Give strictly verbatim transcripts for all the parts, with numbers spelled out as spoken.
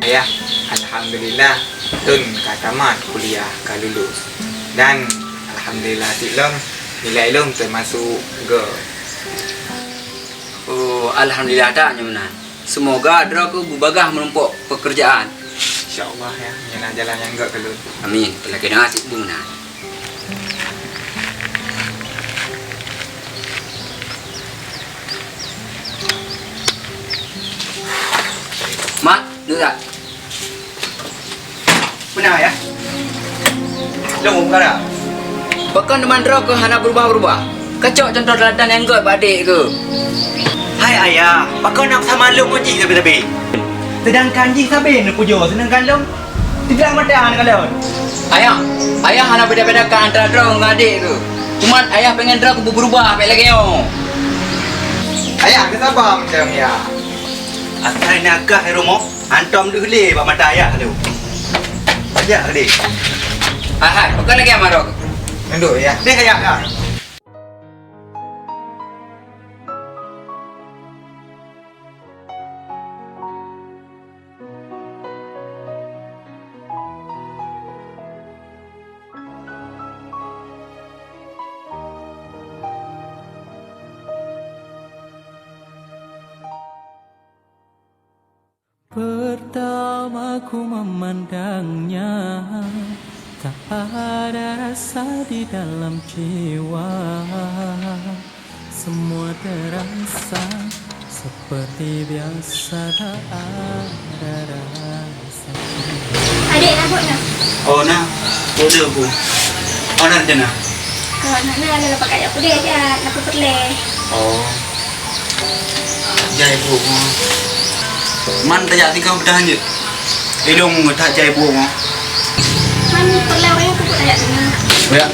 Ayah, alhamdulillah, lôn ka tamat kuliah, ka lulus. Dan alhamdulillah cit lom, nilai lôn teumasuk G. Oh, alhamdulillah that nyoe meunan. Seumoga droe keuh beubagaih meurumpok peukeurjaan. Insya Allah, Yah, nyan na jalan nyang gèt keu lôn. Amin. Lakèe doa cit bu meunan. Mat, duek that. Peuna, Yah? Lôn peukara. Pakon teuma droe keuh hana beurubah-beurubah? Kacok cuntoh teuladan nyang gèt bak adék keuh. Hai ayah, pakon na sama lôn ngon jih sabe-sabe? Seudangkan jih sabe neupujoe, seudangkan lôn teuglak mata neukalon. Ayah, ayah hana beda-bedakan antara droe ngon adék keuh. Cuman ayah pengen droe keuh beubeurubah bèk lagèe nyoe. Ayah, keusaba macam, Yah. Asai na gah di rumoh. Hantom deuh lé bak mata ayah tu. Ayah deh. Hai, hai, pakon lagèe amarok? Nanduk, Yah. Deh, Yah, Yah. Pertama ku memandangnya, tak ada rasa di dalam jiwa. Semua terasa seperti biasa, tak ada rasa. Adék, na buet na? Oh, na. Peue deuh, Bu? Oh, na, na. Keu aneuk na, na pakai jak peudeh, jak na peupeureulèe. Oh. Jai buet nyoe. Man tajak tingkah beudah jeuet. Ilong that jai buet nyoe. Man peureulèe ureueng keu buet tajak tingkah. Ya.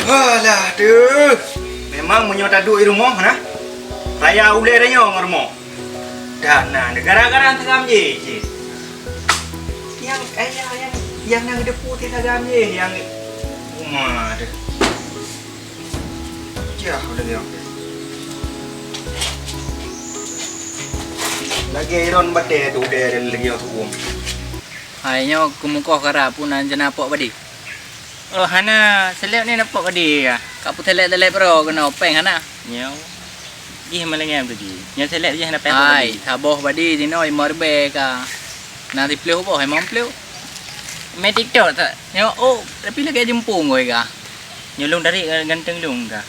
Alah, deuh. Memang meunyoe taduek i rumoh na, raya ulèe tanyoe ngon rumoh. Dak na, gara-gara sagam jih cit. Nyang, eh, nyang, nyang, nyang na geudeupu ti sagam jih, nyang uma deuh. Jah udah nyoe. Lagèe iron batèe tu udèe lagèe nyoe tuwöm. Hai nyoe keumukoh karab pun na rencana pok padé. Oh, hana, seuleb ni na pok padé ka. Ka peuteuleb-teuleb droe keunoe péng hana. Nyoe. Jih meulengèe tadi. Nyoe seuleb jih hana péng pok padé. Hai, saboh padé jinoe limong ribèe ka. Na siplôh boh, limong plôh. Mé TikTok tak? Nyoe, oh, tapi lagèe jeumpung woi ka. Nyoe lôn tarék ganteung lôn ka.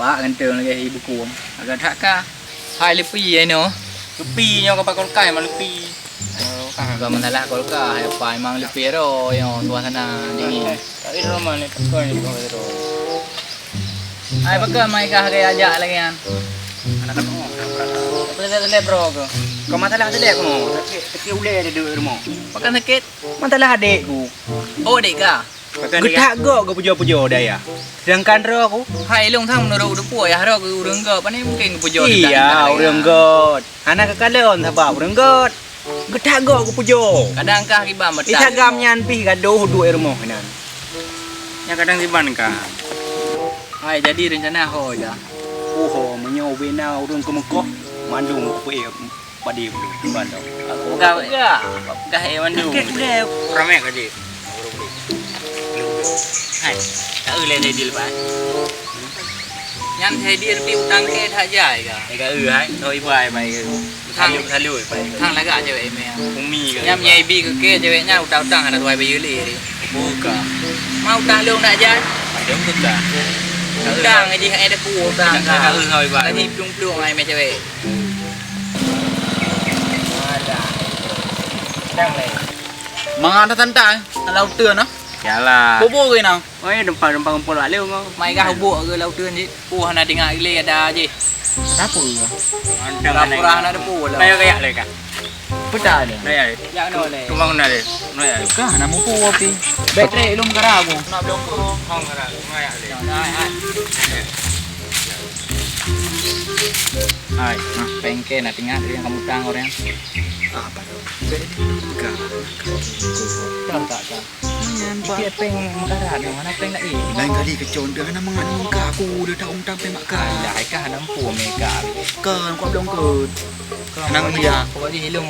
Pak ganteung lagèe ibu kuem. Agak that ka. Hai leupie ai nyoe. Leupie nyoe ka pakon kai ma leupie. Oh, ka. Bukan masalah kolka, hai apa memang leupie ro nyoe suasana dingin. Eh, tak ada rumah ni, pakon ni kau tu. Hai pakon mai kah gaya ajak lagi kan. Anak kamu. Apa tak boleh bro ke? Kau masalah tak boleh kamu. Sakit, sakit ulai ada dua rumah. Pakon sakit? Masalah adikku. Oh, adik kah? Geutak gok geupujoe-pujoe dayah. Sedangkan droe ku? Hai, lôn sang meunurot udeupu ayah droe keu ureueng gok, pane mungken geupujoe teutak. Iya, ureueng gok. Hana geukalon sabab ureueng gok. Geutak gok geupujoe. Kadang kah kiban meutak. Di sagam nyan pih gadoh duek rumoh nyan. Nya kadang kiban kah. Hai, jadi rencana ho ja. Oh, ho, meunyoe ubena ureueng keumeukoh, mandum kupeue padé bandum. Aku peugah, peugah, peugah, eh, mandum. Kek ulèe. Ramé ka jeuet. Hai, tak ulèe saya deal, Pak. Nyan saya deal pi utang kek tak jai ka. Eh, ka eu, hai. Tahu ibu ai, Pak, eu. Salut, salut, Pak. Kang lagak cewek ime. Umi ke? Nyam nyai bi ke ke cewek nyan utang-utang hana tuai bayeue lé. Buka. Ma utang lôn nak jan? Ada buka. Utang jadi hai ada ku utang. Ada, ada, ada, ada. Tadi plueng-plueng ai meh cewek. Ada. Tang lé. Mangat tantang, kalau tu nah. Yalah. Bobo ke nah. Oh, ya, dempang-dempang pula lé ngau. Mai gah ubuk ke laut tu ni. Oh, hana dengar ilé ada je. Kenapa ke? Pura-pura hana debu lah. Kayak-kayak lé kah? Peta ada. Nah, ya. Ya, no lé. Cuma kena lé. Nah, ya. Kah, nama pun wapi. Baterai lom kara aku. Nak belum ke? Hong kara. Nah, ya lé. Nah, ya. Hai, nah, pengke nak tinggal dia kamu tang orang. Apa tu? Jadi, enggak. Tak, tak, tak. Nyan, Pak. Iki péng meukarat nyoe, hana péng laén. Lain kali keucon, dia hana mangat nyoe ka aku, dia tahu mutang péng mak ka. Alah, ka hana mampu meuka. Kan, kau belum kot. Hana dia. Pokoknya ilung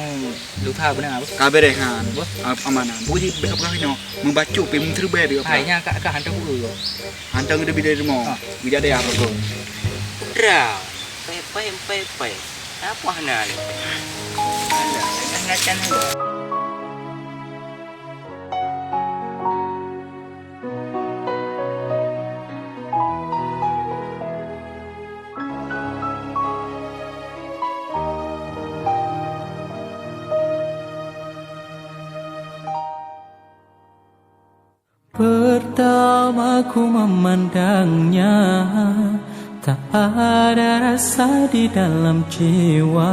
luka benar apa? Ka beres kan. Apa? Ah, aman. Pokoknya bek apa kali nyoe? Membaca pe menteri bae bek apa? Hai, nya ka, ka hantar buku. Hantar ke lebih dari rumah. Ah. Tidak ada apa kau. Dra. Pai, pai, pai, pai. Apa hana ni? Alah, dah ngacang ni. Pertama ku memandangnya, tak ada rasa di dalam jiwa.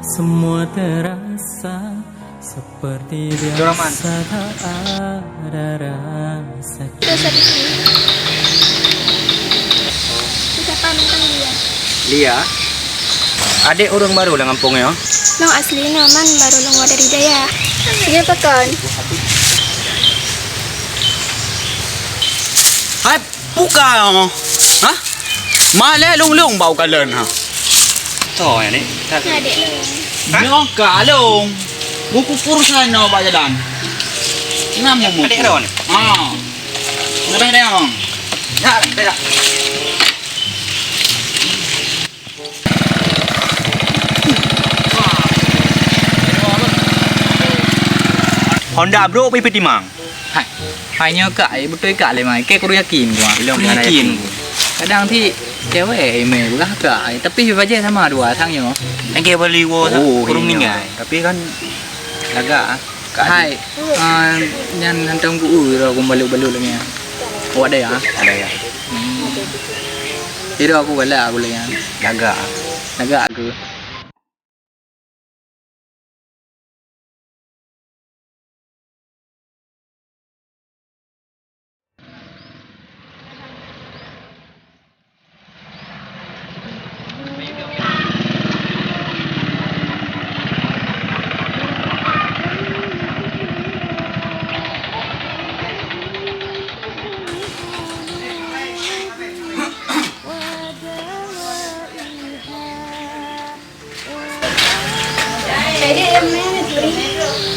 Semua terasa seperti biasa, tak ada rasa. Terus habis ni. Itu siapa nonton dia? Lia. Adek ureueng baru lam gampông nyoe? Nyoe asli nyoe, man baru lôn dari dayah. Nyoe pakon? Hai, buka nyoe. Hah? Malèe lôn-lôn bak ukalon, ha? Toh, ya, ni? Adek lôn. Nyoe ka lôn. Buku urusan nyoe bak jalan. Nam mu. Adek Ron. Ha. Mudah deh, Ron. Ya, ya. Honda bro, pi peutimang. Hai. Hai nyoe kak, eh, beutôi kak lé mai. Kèe kureueng yakin gua. Ilong kureueng yakin. Kadang ti cewek, eh, mé beurah kak, eh, tapi bajèe sama dua sang nyoe. Lagèe bali wo sa, oh, kureueng ninggai. Tapi kan lagak ah. Hai, ah, nyan hantom ku, uh, ira ku balot-balot lagèe nyan. Awak ada ya? Ada ya. Hmm. Ira ku galak aku lagèe nyan. Lagak. Lagak aku.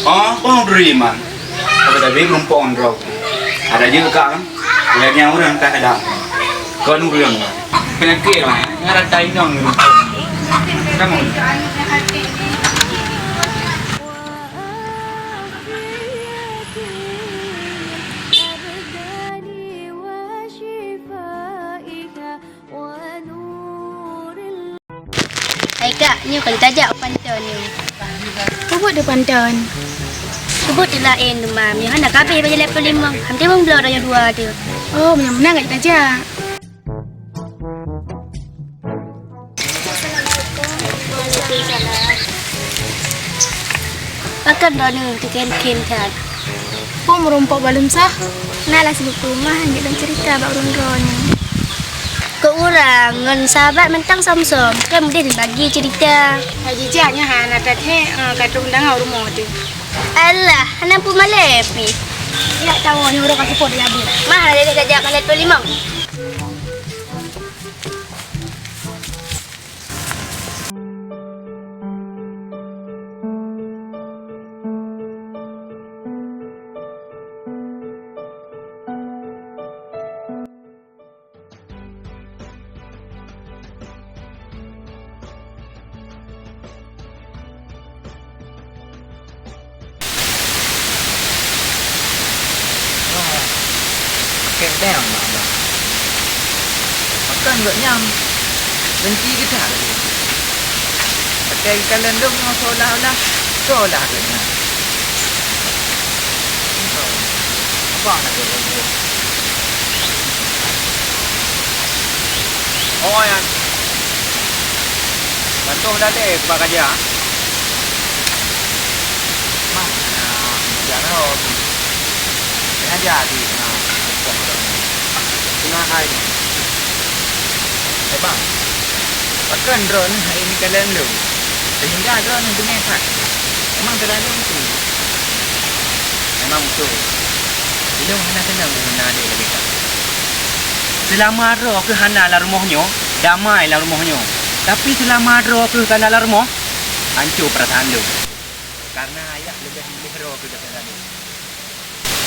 Oh, oh, beriman. Tapi, tapi merumpok ngon droe. Ada juga kan? Lagi yang orang tak ada. Kon ureueng. Penyakit lah. Ngarang tainong. Kamu. Hai kak, nyoe ka jitajak u panton nyoe. Peue buet di panton? Peue buet di laén teuma, nyoe hana ka abéh bajèe lapan ploh limong. Hantom bloe tanyoe dua tu. Oh, meunan-meunan ka jitajak. Pakon droeneuh teuken-ken that? Peue meurumpok balum sah? Na lah sibuku mah, hanjeuet lôn cerita bak ureueng droeneuh. Keu urang ngon sahabat mantong som-som, kan udeh bagi cerita. Hai jijak nyan hana that he, eh, ka trok undangan u rumoh teuh. Alah, hana peue malèe pih. Yak tawoe nyoe uroe ka seupôt di abéh. Mah, hana jijak malèe peulimong. Nyang, Abang. Pakon gobnyan benci geuh that lagèe nyan? Pakai geukalon lôn nyoe seolah-olah, seolah gobnyan. Abang na geuh. Oh, nyan. Bantuh dah deh, bak kaja. Mah, nah, bicara. Sengaja di, nah, tengah hai ni. Eh, bang. Pakon droeneuh hai ni kalon lôn? Sehingga droeneuh beungéh that. Memang terlalu betul. Memang betul. Ilôn hana senang guna adék lagèe ka. Seulama droe keuh hana lam rumoh nyoe, damai lam rumoh nyoe. Tapi seulama droe keuh ka na lam rumoh, hanco peurasaan lôn. Karena ayah leubeh miléh droe keuh daripada lôn.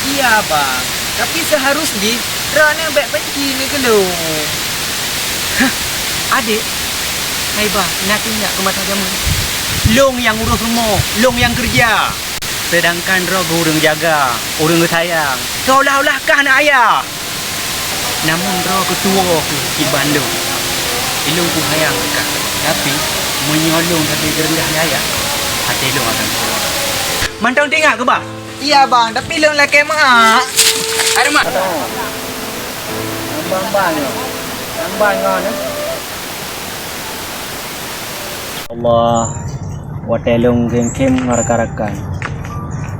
Iya, Bang. Tapi seharus jih, droeneuh bèk benci neuh keu lôn. Hah, adék? Hai, Bang, na keuh ingat keu masa jameun? Lôn nyang urus rumoh, lôn nyang keureuja. Seudangkan droe keuh ureueng jaga, ureueng geusayang, seolah-olah kah aneuk ayah. Namun droe keuh tuwoe keuh kiban lôn. Ilôn peusayang kah, tapi meunyoe lôn sabe geureunggah lé ayah, até lôn akan keucewa. Mantong teuingat keu bah? Iya, Bang, tapi lôn lakèe meu'ah. Hai, Mak. Abang-abang nyoe. Abang nyoe, eh. Allah, watèe lôn khém-khém ngon rakan-rakan,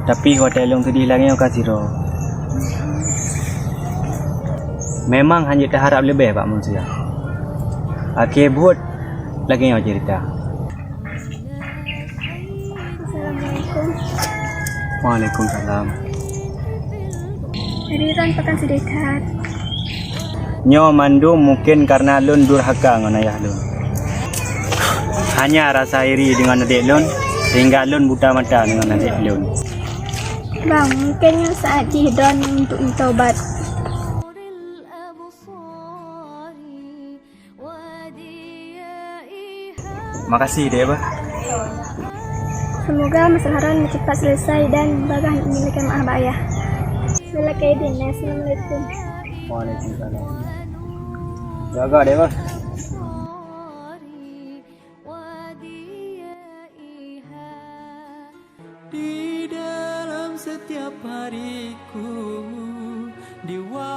tapi watèe lôn seudeh lagèe nyoe ka sidroe. Memang hana jeuet taharab leubeh bak manusia. Akhé buet lagèe nyoe ceurita. Assalamualaikum. Waalaikumsalam. Jadi, Ron, pakon seudeh that? Nyoe mandum mungken kareuna lôn durhaka ngon ayah lôn. Hanya rasa iri deungon adék lôn, sehingga lôn buta mata deungon adék lôn. Bang, mungken nyoe saát jih droeneuh untuk meutobat. Makasih, Dek, bah. Semoga masalah Ron cepat selesai dan bagah nyoe lakèe meu'ah bak ayah. Lôn lakèe idin, ya. Assalamualaikum. Waalaikumsalam. Jaga, Dek, bah. Di dalam setiap hariku, di